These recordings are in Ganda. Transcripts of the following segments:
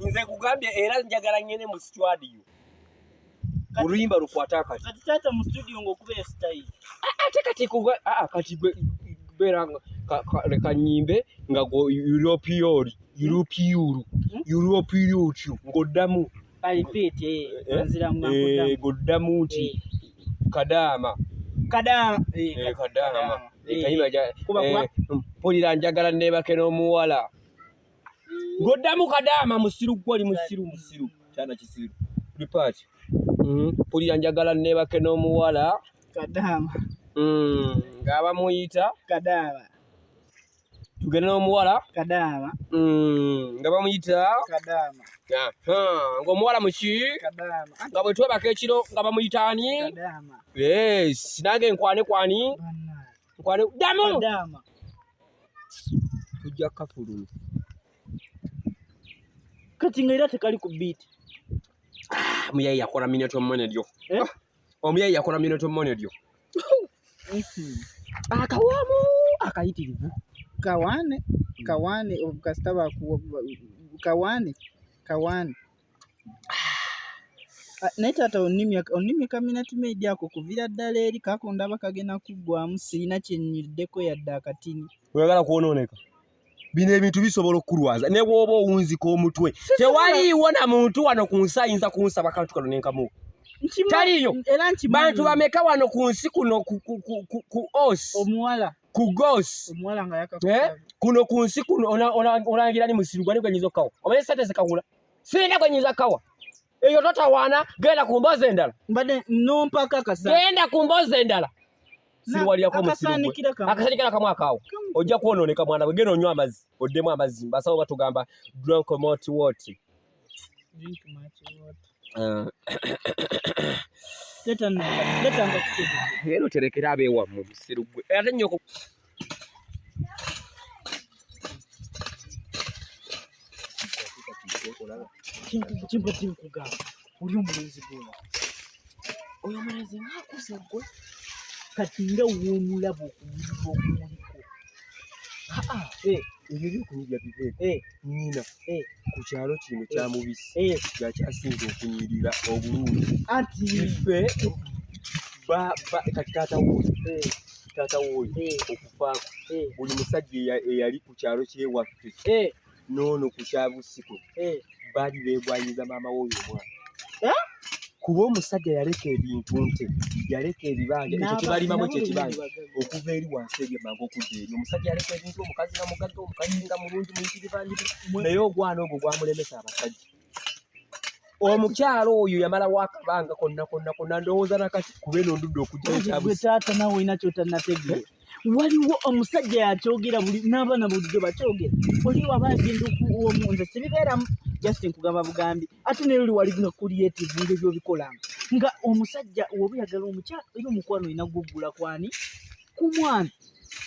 Nze kugambye era njagala ngende mu studio. Oluyimba lukwata akati. Kati taata mu studio ng'okuba eyo style. Ate kati kuga a kati gwe beera leka nyimbe nga go European European European ng'oddamu. I repeat eh, Eh? nzira nga Eh, nkuddamu. ng'oddamu nti Eh, kadaama. Kadaama. Eh, Eh, kadaama. Eh, Kayimba ja Kuba kuba. eh, mpulira njagala neebake n'omuwala. Ng'oddamu kadaama musiru gwe oli musiru musiru. Kyana kisiru. Repeat. Mpulira njagala neebake n'omuwala. Kadaama. Ng'aba muyita Kadaama. tugende n'omuwala. Kadaama. Nga bamuyita Kadaama. Aha, ng'omuwala muki Kadaama. nga bwe twebaka ekiro nga bamuyita ani? Kadaama. Yes, nange nkwane kwani? Bannange. Nkwane ddamu. Kadaama. Tujja kafuluma. Kati nga era tekali ku beat. Omuyayi yakola minute money lyo. Eh? Omuyayi yakola minute money lyo. Akawamu akayitirivu. Kawaane. Kawaane kasita bakuwa kawaane. Kawaane. Ah, naye taata onnimye onnimye ka Minute Maid ako kuviira ddala eri kaako ndaba kagenda kuggwamu sirina kye nnyiddeko yadde akatini. Oyagala kwonooneka. Bino ebintu bisobola okukulwaza ne bw'oba owunzika omutwe. Tewaliiwo na muntu wano ku nsi ayinza kunsaba kantu kano ne nkamuwa. Nkimanyi- Taliiyo. Era nkimanyi. Bantu bameka wano ku nsi kuno ku os Omuwala. ku gos Omuwala nga yakakusaba. Eh? Kuno ku nsi kuno olangira ni musiru gwani gwe nyinza okukawa. Omanyi sente zikawula. Sirina gwe nyinza kukawa. Eyo totawaana genda ku mboozi endala. Mbadde nompaka akasa. Genda ku mboozi endala. Siriwalirako musiru gwe. Akasaanikira kamu. Akasaanikira kamu akaawo. Ojja kwonooneka mwana gwe genda onywe amazzi oddemu amazzi. Basawo batugamba drink more water. Drink much water. Leta nno, leta nga kutegeke. Leero terekera abeewammwe musiru gwe. Ate nnyoko Kimbadde nkugamba oli omulenzi gwola. Oyo omulenzi ng'akuze ggwe. Kati nga w'omulaba okunyirira okumuliko. Aa, Eh, ebyo ebyokunyirira biveeko. eh, Nnyina eh, ku kyalo kino kya mubisi eh. yakyasinze okunyirira obulungi. Anti Ffe kati taata w'oyo eh, taata w'oyo eh, okufaako eh, buli musajja eyali ku kyalo ky'ewaffe eh, n'ono ku kya Busiko eh. baali beegwanyiza maama w'oyo omwana. Eh? Kuba omusajja yaleka ebintu nte yaleka ebibanja ekyo kye balimamu ekyo ekibanja okuva eri wansi eri emmange okudda eri omusajja yaleka ebintu omukazi nga mugagga omukazi nga mulungi muyitirivandibi naye ogwana ogwo gwamulemesa abasajja. Omukyala oyo yamalawo akabanga konna konna konna ndowooza nakati kuba eno ndudde okugyayo Gwe kyabusi. taata naawe olina ky'otannategeera. Waliwo omusajja yakyogera buli n'abaana bulijjo bakyogera. Oli waba agenda okuwomu nze sibibeeramu just nkugamba bugambi ate naye oli wali nga creative ng'ebyo by'obikolanga nga omusajja woba oyagala omukyala era omukwano olina guggula kwani ku mwana.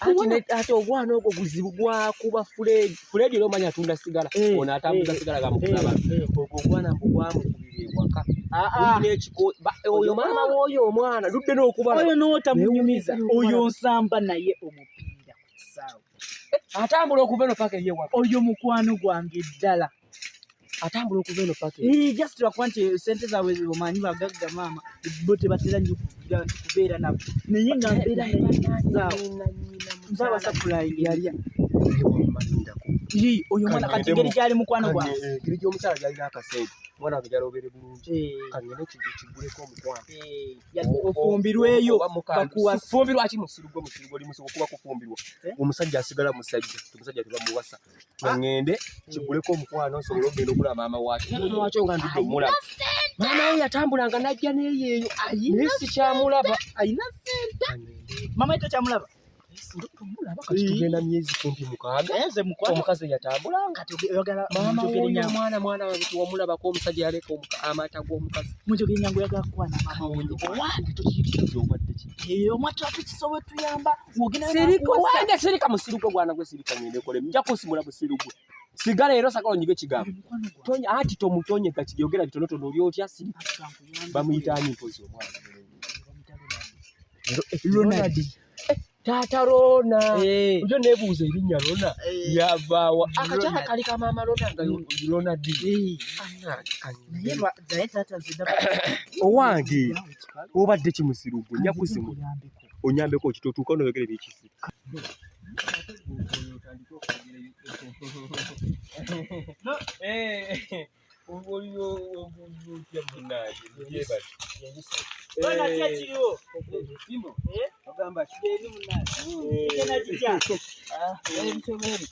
Ate ogwana ogwo guzibu gwakuba Fred. Fred era omanyi atunda sigala. Eh, Ono atambuza eh, sigala gamukubira abantu. Eh, Ogwo ogwana mbu gwamukubira ewaka. ah, ah. Mulina ekiko oyo maama w'oyo omwana ludde n'okubala. Oyo n'otamunyumiza Naye oyo nsamba naye omupiira ku kisaawe. Atambula okuva eno paka eri ewaka. Oyo mukwano gwange ddala. Atambula okuva eno paka eri. Eh, just lwakuba nti sente zaabwe omanyi bagagga maama bo tebatera nnyo kugira nti kubeera nabo naye nga mbeera naye ku kisaawe nze abasapulayinga Yalya. Naye wammalindako. Ii, oyo omwana kati Kangende engeri gyali mukwano Kangende, gwange engeri gy'omukyala gy'alina akasente omwana wange gy'ala obeere bulungi. Eh, Kangende kiguleko omukwano. eh, ofumbirweyo Oba bakuwasa. Fumbirwa ki musiru gwe musiru gwe oli musiru kuba kufumbirwa. Eh? Omusajja asigala musajja, omusajja tebamuwasa. Kangende kiguleko omukwano nsobole okugenda okulaba maama waakyo. Maama waakyo nga ndudde omulaba. Maama we yatambulanga n'ajja n'eyo eyo naye sikyamulaba. Alina sente maama ye tokyamulaba Mulaba kati tugenda myezi kumpi 6. Naye nze mukwano Omukazi eyatambulanga. kati oyagala Maama munjogere w'oyo nyangu omwana mwana wange tewamulabako omusajja yaleka amata g'omukazi. munjogere nyangu oyagala kukwana maama w'oyo Owange tokiyitiriza obadde ki? Eh, omwatu ate kisobola tuyamba wogenda Sirika owange sirika musiru gwe gwana gwe sirika ngende kole nja kusimula musiru gwe. Sigala era osagala onyige ekigambo. Tonya anti tomutonyeka kiryogera bitonotono oli otya sirika. Bamuyita ani mpozi omwana? Ronald. Taata Rona. Ojo nebuuza erinnya Rona yavaawa. Akakyala kali ka maama Rona nga Rona D. Owange obadde ki musiru gwe nja kusimula onyambeko ki totuuka noyogera ebyekisi.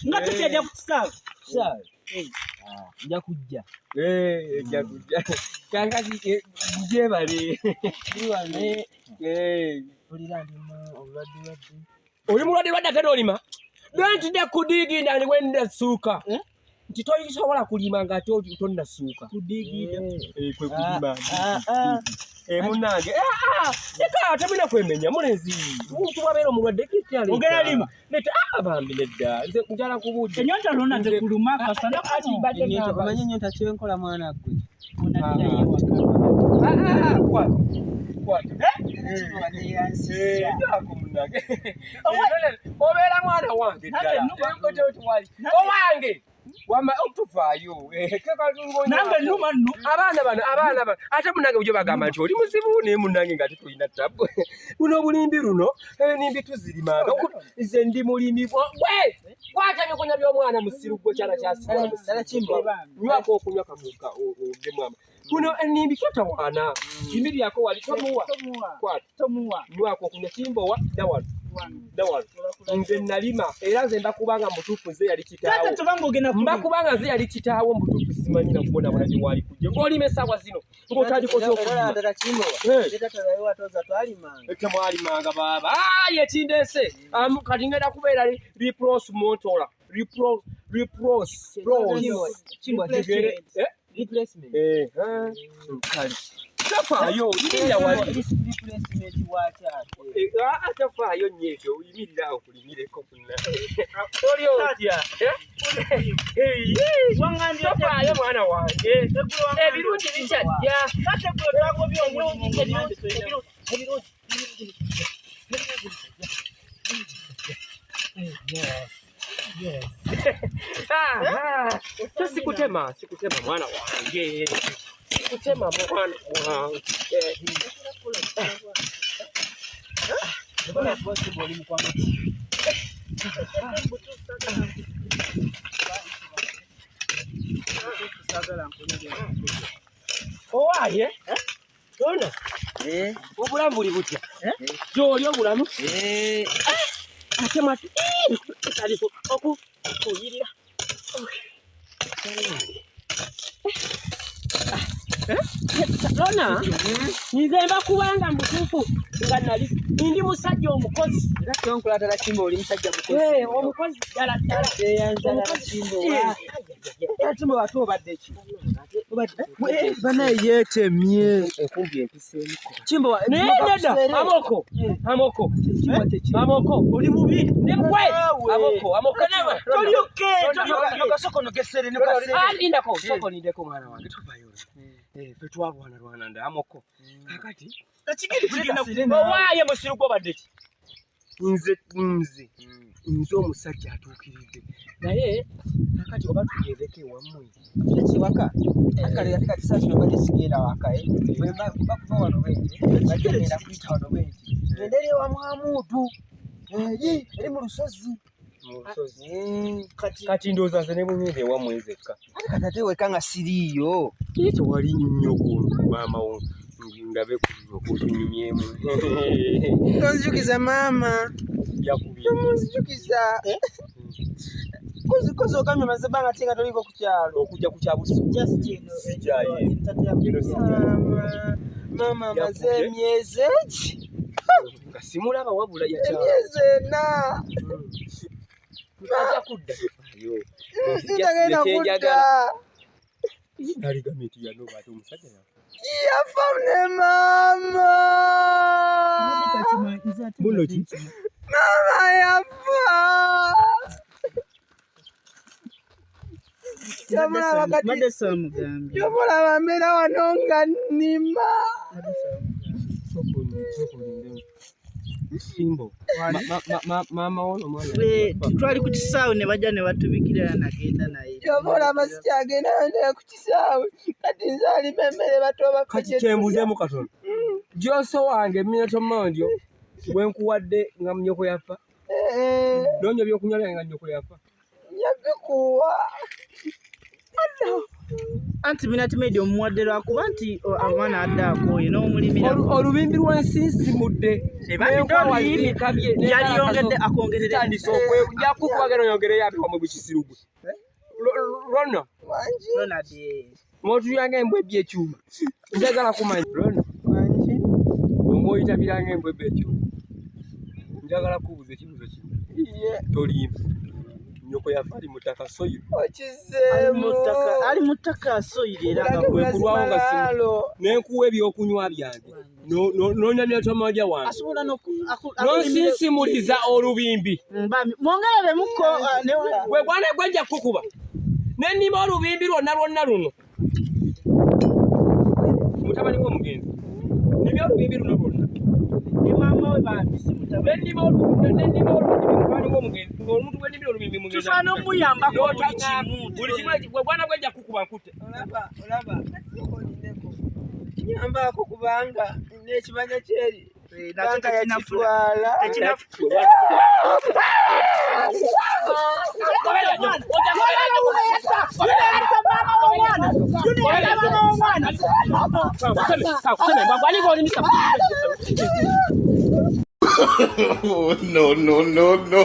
Nga tukyajja ku kisaawe. Nja kujja. Nja kujja. Kakati gyebale. Oli mulwadde lwadde ate n'olima. Don't the kudiginda and when the suka. Nti tosobola kulima nga tonnasuuka. Kudiginda. Kwe kulima. Munnange. Leka temulina kwemenya mulenzi. Omuntu bw'abeera omulwadde kitya. Ogenda lima. Leta bambi nedda. Nze njala kubuulira. Ennyonta lwonna tekuluma kasana kano. Omanyi ennyonta kyenkola mwana gwe. Obeera mwana wange ddala. Owange. Wama otuvaayo. Nange nnuma nno. Abaana bano abaana bano ate munnange bujo bagamba nti oli muzibu naye munnange nga tetulina ttabu. Buno obulimbi luno enimbi tuzirimanga. Nze ndi mulimi gwe kwata ebyokunywa by'omwana musiru gwe kyana kyasiwa. Nywako okunywa kamuka ogemu ama. Buno enimbi totawaana. Yimiryako wali tomuwa. Kwata. Tomuwa. Nywako okunywa kimbowa dda wano. Dda wano. Nze nalima era nze mbakubanga mutuufu nze yali kitaawo. Taata tobanga ogenda kulima. Mbakubanga nze yali kitaawo mutuufu simanyi na kubonaabona gye wali kujja. Ng'olima essaawa zino ng'otandika otya okulima. Temwalimanga baaba. Ayi ekindeese. Kati ngenda kubeera repros motora. Repros repros. Kale. Tafaayo yimirira wali. Tafaayo nnyo ekyo yimirira awo kulimireko kunna. Oli otya? Tafaayo mwana wange. Ebirungi bikyajja. Sikutema, sikutema mwana wange. Sikutema mwana wange. Owaye? Ona? Obulamu buli butya? Gy'oli obulamu? Ate mwati tandika okuyirira. Lona, nze mbakubanga mutuufu nga nali ndi musajja omukozi. Era kyonkola ddala Kimbo oli musajja mukozi. Omukozi ddala ddala. Era Kimbo ate obadde ki? Banaye yeetemye. Enkumbi empiseemu. Kimbo Naye nedda amoko amoko amoko oli bubi gwe amoko amoko nawe Toli okay. Kasoko nogesere nokasere. Lindako soko lindeko mwana wange tuvayo. Ffe twalwanalwana nda amoko. Kakati Ekigiri kigenda kulima. owaaye musiru gw'obadde ki? Nze nze nze omusajja atuukiridde naye kakati oba tugendeko ewammwe. Ekiwaka. Akale ate kati saa kino mbadde sigenda waka. Bwe mba kuva wano bwe nti mbadde ngenda kuyita wano bwe nti. Ngenda eri ewa Mwamuudu. Eri mu lusozi. Kati ndowooza nze ne bwe ngenda ewammwe nzekka. Ate kati ate weka nga siriiyo. Ye tewali nnyo ku maama wo ndabe kutunyumyemu. Tonzijukiza maama. Yakubye. Tomunzijukiza. Kozi ogambye maze ebbanga ki nga toliiko ku kyalo. Okujja ku kyabusiku. Sijjayo. Eno sijjayo. Maama amaze emyezi egi. Nga simulaba wabula yakyala. Emyezi ena. Ajja kudda tofaayo. Tagenda kudda. Naligambye nti yanoba ate omusajja yafa. Yafa ne maama. Muno ki? Maama yafa. Mbadde saamugambye. Kyomulaba mbeera wano nga nnima. Simbo. Maama wono mwana. Twali ku kisaawe ne bajja ne batubikira nagenda naye. Kyova olaba sikyagenda naye ku kisaawe. Kati nze alima emmere bato baffe. Kati kyembuzeemu katono. Gyoso wange minato mondyo gwe nkuwadde nga munyoko yafa. Noonya ebyokunywa byange nga nnyoko yafa. Yabikuwa. Anti Minute Maid omuwadde lwakuba nti omwana adde akooye n'omulimira. Olubimbi lw'ensinsimudde. Yaliyongedde akongerere. Zitandise okwe nja kukuba geno oyongereyo abe wamwe bukisiru gwe. Rono. Wangi. Ronald. Mwotulira ng'embwa ebbye ekyuma. Njagala kumanya. Rono. Wangi. Omwoyitabira ng'embwa ebbye ekyuma. Njagala kubuuza ekibuuzo kino. Tolimba. Nnyoko yafa ali mu ttaka soyiro. Okizzeemu. Ali mu ttaka soyiro era nga kwe kulwawo nga ne nkuwa ebyokunywa byange. N'onyamya tomoja wange. Asobola n'onsinsimuliza olubimbi. Mwongereremuko. Gwe gwana gwe nja kukuba. Ne nnima olubimbi lwonna lwonna luno. Mutabani w'omugenzi. Nnimye olubimbi luno lwonna. Ne maama we bambi si mutabani. Ne nnima olubimbi mutabani w'omugenzi. Omuntu gwe nnimira olubimbi mugenzi. Tusaana omuyambako buli kimu. Buli kimu gwe gwana gwe nja kukuba nkutte. Olaba olaba. Nyambaako kubanga n'ekibanja kyeri. Banka yakitwala. No, no, no, no.